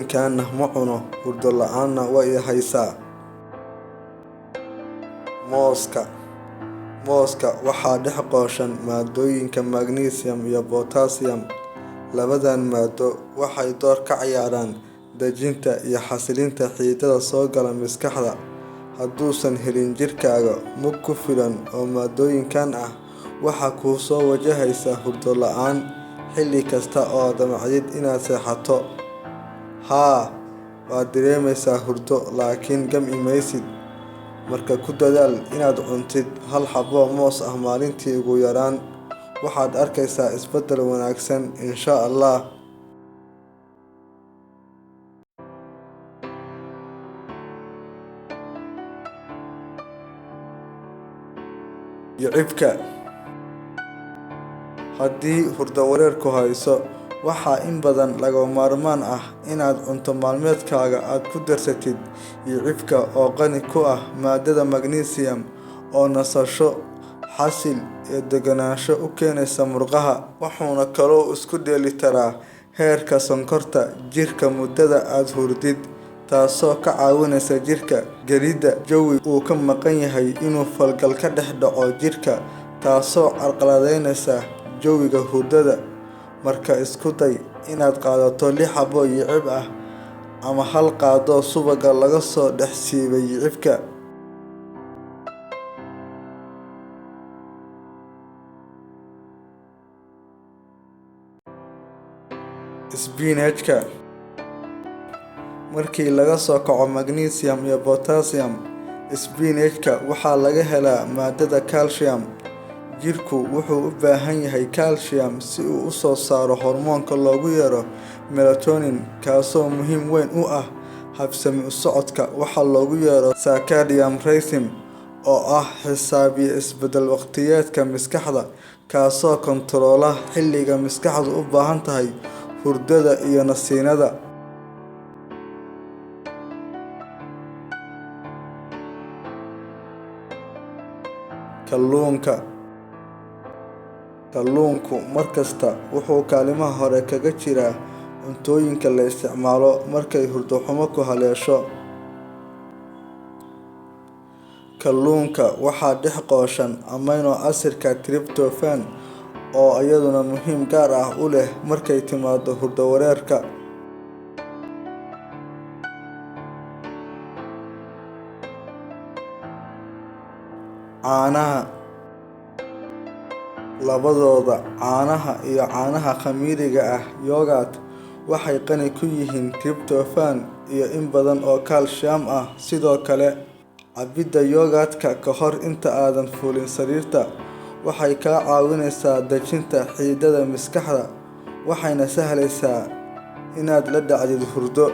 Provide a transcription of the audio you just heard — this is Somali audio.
Cuntooyinkaanna ma cuno, hurdo la'aanna way i haysaa. Mooska. Mooska waxaa dhex qooshan maaddooyinka magnesium iyo potassium. Labadan maaddo waxay door ka ciyaaraan dejinta iyo xasilinta xididdada soo gala maskaxda. Hadduusan helin jirkaaga mug ku filan oo maaddooyinkan ah, waxaa ku soo wajahaysa hurdo la'aan xilli kasta oo aad damacdid inaad seexato. Haa, waad dareemaysaa hurdo, laakiin gam'i maysid. Marka ku dadaal inaad cuntid hal xabbo moos ah maalintii ugu yaraan. Waxaad arkaysaa isbeddel wanaagsan insha Allah. Yicibka. Haddii hurdo wareer ku hayso, waxaa in badan lagama maarmaan ah inaad cunto maalmeedkaaga aad ku darsatid yicibka oo qani ku ah maadada magnesium oo nasasho, xasil iyo degenaansho u keenaysa murqaha. Wuxuuna kaloo isku dheelitiraa heerka sonkorta jirka muddada aad hurudid, taasoo ka caawinaysa jirka gelidda jawi uu ka maqan yahay inuu falgal ka dhex dhaco jirka, taasoo carqaladeynaysa jawiga hurdada. Marka isku day inaad qaadato 6 xabbo yicib ah ama hal qaaddo subagga laga soo dhex siibay yicibka. Isbinaajka. Markii laga soo kaco magnesium iyo potassium, isbinaajka waxaa laga helaa maadada calcium. Jirku wuxuu u baahan yahay calcium si uu u soo saaro hormoonka loogu yeero melatonin, kaasoo muhiim weyn u ah habsami u socodka waxa loogu yeero circadian rhythm, oo ah xisaabiye isbeddel waqtiyeedka maskaxda, kaasoo koontaroola xilliga maskaxdu u baahan tahay hurdada iyo nasiinada. Kalluunka. Kalluunku mar kasta wuxuu kaalimaha hore kaga jiraa cuntooyinka la isticmaalo markay hurdo xumo ku haleesho. Kalluunka waxaa dhex qooshan amino asidka tryptophan oo iyaduna muhiim gaar ah u leh markay timaado hurdo wareerka. Caanaha. Labadooda caanaha iyo caanaha khamiiriga ah yogurt waxay qani ku yihiin tryptophan iyo in badan oo calcium ah sidoo kale. Cabbidda yogurt-ka ka hor inta aadan fuulin sariirta waxay kaa caawinaysaa dejinta xididdada maskaxda, waxayna sahlaysaa inaad la dhacdid hurdo.